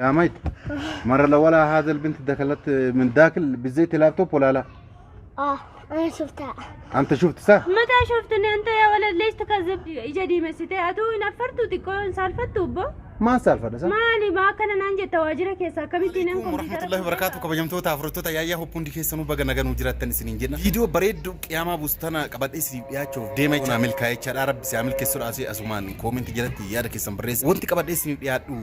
يا ميت مرة الأولى هذا البنت دخلت من داخل بالزيت لابتوب ولا لا؟ اه انا شفتها. أنت شفت صح؟ متى شفتني أنت يا ولد؟ ليش تكذب؟ Ija diimessitee atuu hin affartu, xiqqoo hin saalfattu obbo. Maal saalfadha isaa? Maali maa akkana naan jetta? Waajjira keessa akkamittiin nan Alaikum warahmatullahi wabarakatuh. Kabajamtoota hordoftoota yaayyaa hundi keessanuu, baga naganuu jiraattan isiniin jenna. Viidiyoo bareedduu qiyaamaa buustana qabadhee isiniif dhiyaachuuf deema jechuudha. Milkaa'ee jechaadha. Rabbi si haa milkeessuudha. Asii asumaan koomentii jalatti yaada keessan barreessa. Wanti qabadhee isiniif dhiyaadhu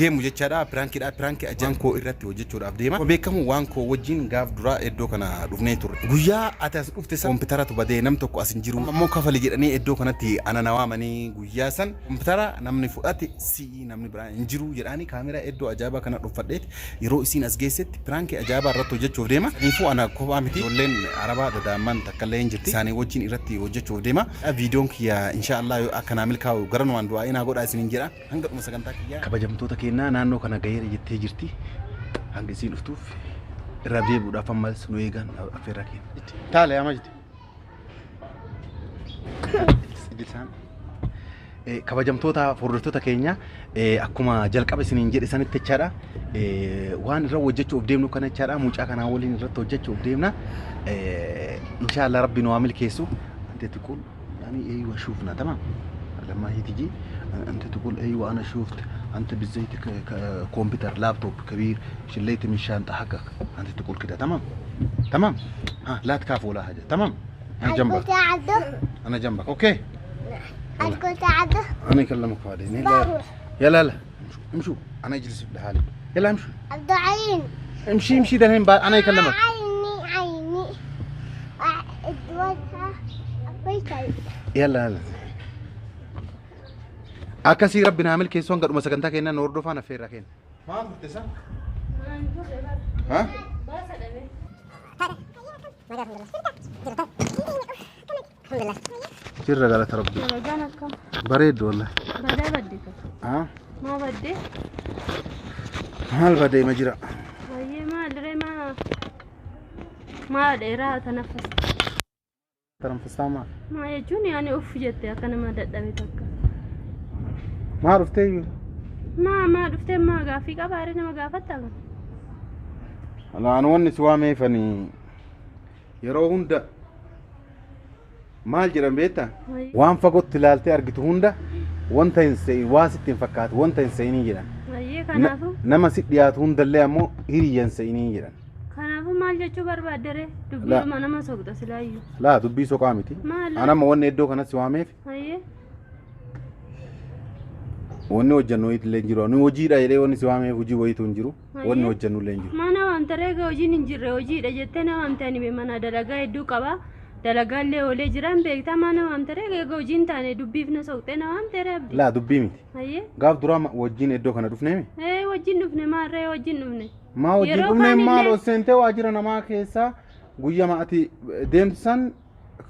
deemu jechaadha. Piraankiidha. Piraankii ajaan koo irratti hojjechuudhaaf deema. Beekamu waan koo wajjin gaaf duraa iddoo kana dhufnee turre. Guyyaa ati as dhufte san kompiitaratu badee, nam tokko as hin jiru. Ammoo kafali jedhanii iddoo kanatti ana na waamanii, guyyaa san kompiitara namni fudhate si'i, namni biraa hin jiru jedhanii, kaameraa iddoo ajaa'ibaa kana dhuunfadheeti yeroo isiin as geessetti piraankii ajaa'ibaa irratti hojjechuuf deema. Kanaafuu ana kophaa miti, ijoolleen arabaa dadaamman takka illee hin jirti. Isaanii wajjin irratti hojjechuuf deema. Viidiyoon kiyya insha Allah akka naa milkaa'u gara nuwaan du'aa inaa godhaa isiniin jedha. Hanga dhuma sagantaa kiyyaa. Kabajamtoota keenyaa, naannoo kana gaheera jettee jirti. Hanga isiin dhuftuuf irra deebi'uudhaaf ammas nu eegan affeerraa keenya. Taale yaa majdi. Isaan kabajamtoota hordoftoota keenya, akkuma jalqaba isiniin jedhe sanitti jechaadha. Waan irra hojjechuuf deemnu kana jechaadha. Mucaa kanaa waliin irratti hojjechuuf deemna. Inshaallah rabbi nu haa milkeessu. أنت تقول يعني أيوة شوفنا، تمام. لما هي تجي أنت تقول أيوة أنا شفت أنت بالزيت كمبيوتر لابتوب كبير شليت من شنطة حقك. أنت تقول كده، تمام تمام. ها، لا تخاف ولا حاجة، تمام. أنا جنبك. كنت عبده. أنا جنبك، okay. أنا كنت عبده. أنا أكلمك بعدين، يلا يلا يلا، امشوا امشوا، أنا أجلس لحالي، يلا امشوا. عبده عين. امشي امشي، ده الحين أنا يكلمك. عيني عيني ادوتها بيتي. يلا يلا، akkasii rabbi naa milkeessu. Hanga dhuma sagantaa keenyaa nu hordofaan affeerraa keenya. Maal turte isa? Ha? Baasa dhabe. Sirra galata rabbi. Kabajaan akkam? Bareeddu wallahi. Badaa badde ka. Ha? Maa badde? Maal badee ma jira? Baay'ee maal ree, maa maa dheeraa tanaffas. Taranfastaa maal? Maa jechuun yaani uff jette akka nama dadhabe takka. Maa dhuftee iyyuu? Maa maa dhuftee, maa gaaffii qabaa nama gaafattaa kan? Alaan wanni si waameefani yeroo hunda maal jedhan beektaa? Waan fagootti ilaaltee argitu hunda wanta hin se'in, waa sitti hin fakkaatu wanta hin se'inii jedhan. Baay'ee kanaafuu. Nama si dhiyaatu hundallee ammoo hiriyya hin se'inii jedhan. Kanaafuu maal jechuu barbaadde? Dubbiidhuma nama soqxa silaayyuu. Laa, dubbii soqaa miti. Maal? Anamma wanni iddoo kanatti si waameef Baay'ee. wanni hojjennu wayiitu illee hin jiru. Nu hojiidha jedhee wanni si waameef hojii wayiitu hin jiru. Wanni hojjennu illee hin jiru. Mana waamta reega, hojiin hin jirre hojiidha jettee na waamte. Ani mana dalagaa hedduu qaba. Dalagaallee oolee jiran beektaa, mana waamta reega, eega hojiin taane dubbiif na soqxee na waamte ree abdii. Laa, dubbii miti. Baay'ee. Gaaf duraa wajjin iddoo kana dhufneemi. Ee, wajjin dhufne, maarree wajjin dhufne. Maa wajjin Yeroo dhufnee maal kaanillee- ol seentee waajjira namaa keessaa guyyaa ati deemtu san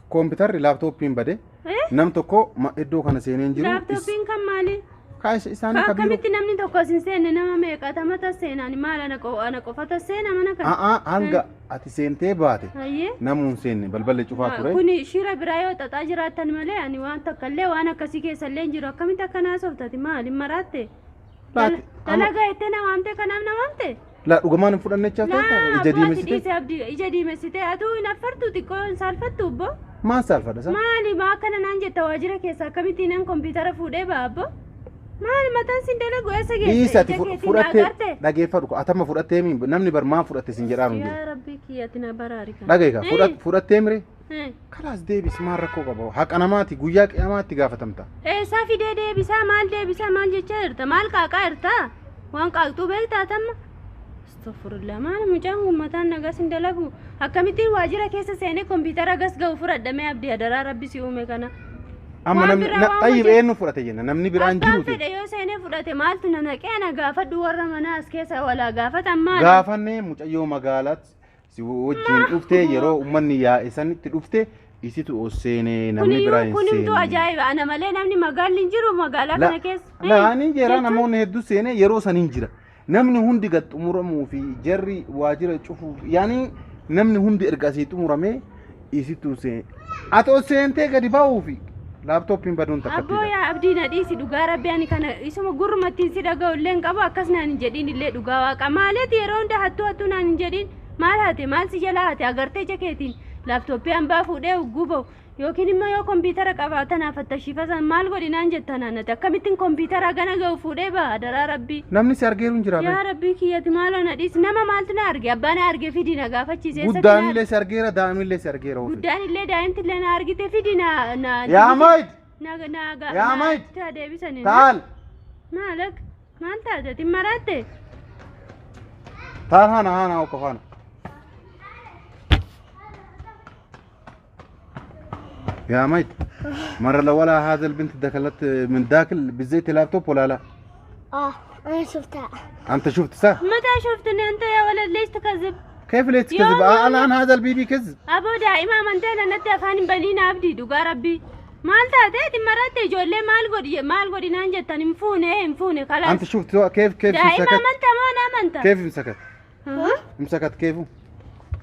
koompiitarri laaptooppiin bade. Eh? Nam tokko iddoo kana seenee hin jiru. Laaptooppiin kan maali? Kaasa isaanii ka biiroo. Akkamitti namni tokko as hin seenne? Nama meeqatama seenaan maal, ana qofata seena mana kana? A'aa, hanga ati seentee baate Hayyee. namuu hin seenne, balballi cufaa ture. Kuni shira biraa yoo xaxaa jiraattan malee ani waan takka illee waan akkasii keessa illee hin jiru. Akkamitti akkanaa softati? Maali maraatte? Laati, Dalagaa jettee na waamte, kanaaf na waamte? Laa, dhugumaan hin fudhanne jechaa Laa ija abboo, ati diimessite. dhiise abdii, ija diimessitee atuu hin affartu, xiqqoo hin saalfattu obbo. Maal saalfadha isaa? Maali maa akkana naan jetta? Waajjira keessa akkamittiin nan kompiitara fuudhee ba'a abbo? Maali mataan sin dalagu, eessa geesse? Dhiisi, ati Ija keetiin fudhattee agarte? Dhageeffadhu, atama fudhattee mi namni bar maal fudhatte sin jedhaa nu jiru. Yaa Rabbi kiyyati na baraari kana. Dhageeka, fudhattee mire Eh. kalaas deebis, maal rakkoo qaba? Haqa namaati, guyyaa qiyamaatti gaafatamta. Eessaa fidee deebisaa? Maal deebisaa? Maal jechaa jirta? Maal qaaqaa jirta? Waan qaaqxuu beektaa tamma? Astagfirullah, maal mucaan kun mataan nagas hin dalagu. Akkamittiin waajjira keessa seenee kompiitara gas ga'u fudhadhamee abdii, adaraa rabbi si uume kana. Amma Waan namni biraa waan xayyib eenyu fudhate jenna, namni biraan Abbaan jiruuti. fedhe yoo seenee fudhate maaltu na naqee? Ana gaafadhu, warra manaa as keessa walaa gaafatan maal? Gaafannee, mucayyoo magaalaatti si wajjin dhuftee, yeroo uummanni yaa'e sanitti dhufte, isitu ol seenee, namni biraa hin Kunimtuu seenne. Ajaa'iba! Ana malee namni magaalli hin jiru magaalaa kana keessa. Laa, ani jira, namoonni hedduu seenee yeroo san hin jira. Namni hundi gad xumuramuu fi jarri waajjira cufuuf yaani namni hundi erga asii xumuramee isitu seen. Ati ol seentee gadi ba'uu fi Laaptooppiin baduun Abboo takkatti. yaa Abdii na dhiisi dhugaa rabbi ani kana isuma gurrumattiin si dhaga'u illee hin qabu akkas naan hin jedhiin illee dhugaa waaqa maaliiti yeroo hunda hattuu hattuu naan hin jedhiin maal hate maal si jalaa hate agartee ija keetiin laaptooppii hambaa fuudhee ugguu ba'u yookiin immoo yoo kompiitara qabaatan fattashiifasan maal godhi naan jetta naannati akkamittiin kompiitara gana ga'u fuudhee ba'a daraa rabbii. Namni si argeeru hin jira. Yaa rabbii kiyyati maaloo na dhiisi nama maaltu na arge abbaa na arge fidi na gaafachiise eessatti na Guddaan illee si argeera daa'imni illee si argeera. Ofi. Guddaan illee daa'imti illee na argite fidi na na Yaa Maayid! na na ga Yaa na Maayid! itti deebisanii. Taal! Maal akka maal taate ati maraatte? Taal hana hana okkoo hana. يا ميت مرة الأولى هذا البنت دخلت من داخل بالزيت لابتوب ولا لا؟ اه انا شفتها. أنت شفت صح؟ متى شفتني أنت يا ولد ليش تكذب؟ كيف ليه تكذب؟ يوم آه يوم. الآن هذا البيبي كذب. Aboo daa'ima amantee natti afaan hin baniin abdii dhugaa rabbii. Maal taate ati maraatte ijoollee maal godhi maal godhi naan jettan hin fuune hin fuune أنت kalaas. شفت كيف كيف Daa'ima مسكت؟ amantaa moo na amanta? كيف مسكت؟ Huh? مسكت كيفه؟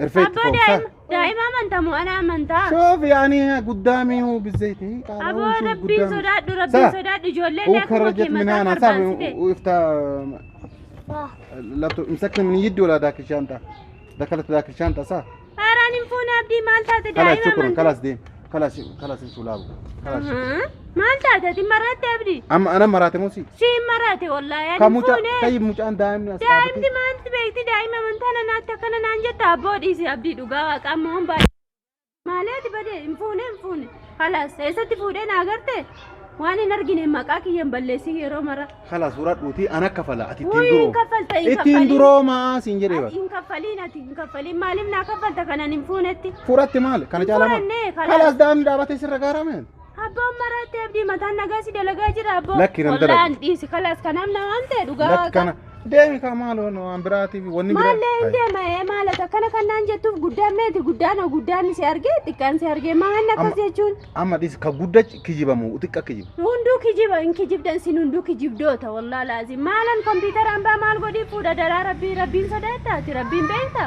رفيت Abboo فوق صح؟ daa'ima daa'ima amantaa moo ana amantaa? شوف يعني قدامي هو بالزيت هي قال هو Aboo شوف rabbiin قدامي. sodaadhu rabbiin صح. sodaadhu ijoollee هو illee akkuma خرجت kee من mataa هنا صح barbaansite. وقفت اه اللابتوب مسكت من يدي ولا ذاك الشنطة؟ دخلت ذاك الشنطة صح؟ Haaraan hin fuune abdii maal taate خلاص daa'ima شكرا amantaa? خلاص ديم خلاص خلاص انتوا لابو خلاص شكرا. Maal taate ati maraatte abdii? اما انا مراتي موسي Siin maraate wallaahi ani hin كموجا fuune. طيب موجان دائما Daa'imti اصحابتي maaltu beekti daa'ima amantaa nanaatti akkana naan jetta abboo dhiisi abdii dhugaa waaqa amma hon baay'ee. Maaleeti badee hin fuune hin fuune. Kalaas eessatti fuudhee na agarte waan hin argine maqaa kiyya hin balleessin yeroo mara. خلاص ورد وتي انا كفلا اتي Wuyi hin تندرو kaffalta hin اتين kaffaliin. درو ما سنجري Ati hin kaffaliin ati hin kaffaliin maaliif naa kaffalta kanan hin fuunetti? فرت مال كان Hin جالا fuudhanne خلاص kalaas. دائما دابتي سر غارمين Abboon maraatti abdii mataan nagaa si dalagaa jira abboo. Lakki nan dalagu. Wallaan dhiisi kalaas kanaaf namaan ta'e dhugaa لك waaqa. كان دائما كمال وان براتي وني Maallee hin deema ee maalata akkana kan naan jettuuf guddaan meeti guddaan guddaan si argee xiqqaan si argee maal akkas jechuun اما ديس كغودج كجيبمو وتك كجيب hunduu kijiba hin kijibdan sin hunduu kijibdoota wallaa laazim maalan kompiitara hambaa maal godhii fuudha daraa rabbii rabbiin sodaataati rabbiin beekta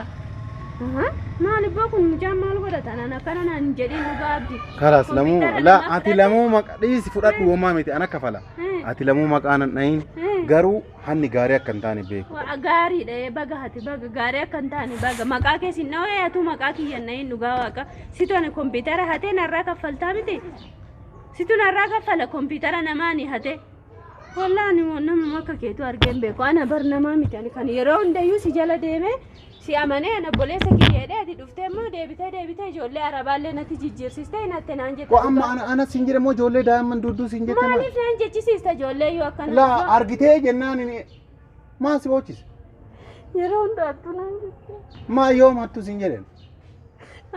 maal ibboo kun mucaan maal godhata naan akkana naan hin jedhiin dhugaa abdi خلاص لمو Kompiitara لا namaa اتي fudhate. لمو مقديس فرت وما متي انا كفلا ati lamuu maqaan hin dhahin garuu hanni gaarii akka hin taane beeku. Waa gaariidha ee baga hati baga gaarii akka hin taane baga maqaa kees hin dhawee atu maqaa kiyya hin dhahin dhugaa waaqa situ ani kompiitara hatee narraa kaffaltaa miti situ narraa kaffala kompiitara namaani hatee wallaan nama akka keetu argeen beeku ana bar namaa miti ani kan yeroo hundayyuu si jala deemee si amanee ana obboleessa kiyya jedhee ati dhuftee immoo deebitee deebitee ijoollee arabaallee natti jijjiirsistee natte naan jette Ko amma ana ana siin jedhe moo ijoollee daa'imman dudduu siin jette maal? maaliif naan jechisiista ijoollee yoo akkana Laa argitee jennaan inni maa si boochise? yeroo hundaattuu naan jette. Maa yoom hattu siin jedheen?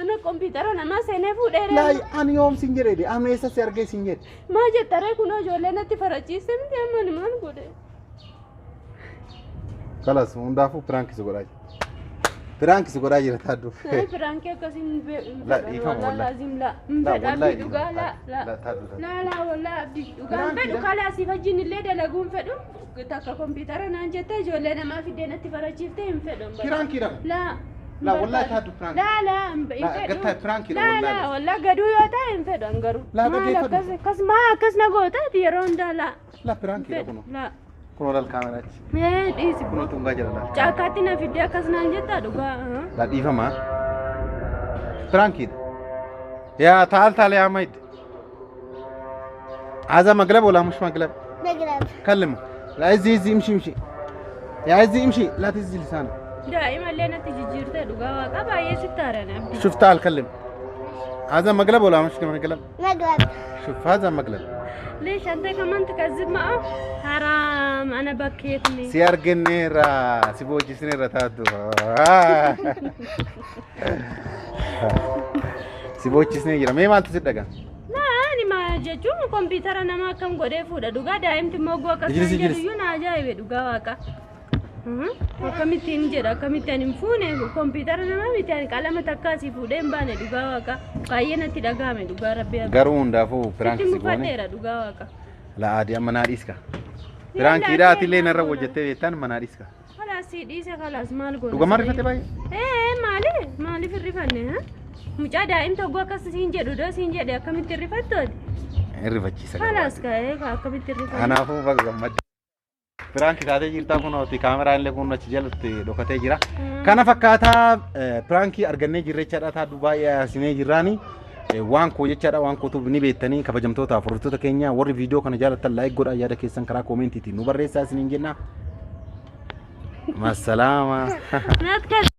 Ana kompiitara namaa seenee fuudhee Laa ani yoom siin jedhe amma eessa si argee siin jedhe? Maa jettaree kunoo ijoollee natti farachiiste miti amma ani maal godhe? Kalas hundaafuu piraankii si godhaa jira. Piraankii si godhaa jira taaddu. Nami piraankii akkasii hin La, fedhan dhiifama wallaa wallahi. laazim la hin La fedha wallahi abdii dhugaa la la La taaddu taaddu. la la wallaa abdii dhugaa hin fedhu kalaasii wajjin illee dalaguu hin fedhu takka kompiitara naan jette ijoollee namaa fiddee natti farachiifte hin fedhu. Piraankiidha. La La wallahi taaddu piraanki. La la hin La fedhu. gattaa piraankiidha La wallahi. la wallaa gaduu yoo ta'e hin fedhu an garuu. La, Maal dhaggeeffadhu. akkas akkas maa akkas na gootaati yeroo hundaa la. La piraankiidha kunoo. La. Kunoo laal kaameraatti. Ee dhiisi. Kunoo tungaa jira laal. Caakkaatti na fiddee akkas naan jettaa dhugaa. La dhiifama. Piraankiidha. yaa taal taal yaa mayd. هذا مقلب ولا مش مقلب؟ مقلب. كلمه. لا عزي عزي امشي امشي. يا عزي امشي لا تهزي لسانك. Daa'ima illee natti jijjiirtee dhugaa waaqa baay'ee sitti haaran abdii. شوف تعال كلم. هذا مقلب ولا مش مقلب؟ مقلب. شوف هذا مقلب. ليش أنت كمان تكذب معه؟ حرام أنا بكيتني. سيارجنيرا سيبوجسنيرا تادو. سيبوجسنيرا مي مالت سدغا. لا أنا ما jechuun kompiitara namaa akkam godhee fuudha dhugaa daa'imti moggoo akkas Ijilisi, naan jedhu ijilisi. iyyuu na ajaa'ibe dhugaa waaqa. Akkamittiin jedha akkamitti ani hin fuune kompiitara namaa miti ani qalama takkaasii fuudhee hin baane dhugaa waaqa baay'ee natti dhagahame dhugaa rabbi abdii. Garuu hundaafuu piraanki Sitti si goone. mufadheera dhugaa waaqa. La adii amma naa dhiiska. Piraankiidha atillee narra hojjettee beektan manaa dhiiska. Kalaas si dhiise kalaas maal goona? Dhugamaan rifate baay'ee. Ee maali maaliif hin rifanne ha? Mucaa daa'imti hogguu akkas siin jedhu doo siin jedhe akkamitti hin rifattu ati? Hin rifachiisa. Kalaas ka'ee akkamitti rifata. Kanaafuu baga gammadde. Prank taatee jirtaa kunooti, kaameraan illee kun achi jalatti dhokatee jira. Kana fakkaataa prankii argannee jirra jechaadha. Taaddu baay'ee asinee jirraani. Waan koo jechaadha, waan kootuuf ni beektanii. Kabajamtoota hordoftoota keenya, warri viidiyoo kana jaalattan like godhaa, yaada keessan karaa commentiitiin nu barreessaa isiniin jenna. Massalaama. Naat kan.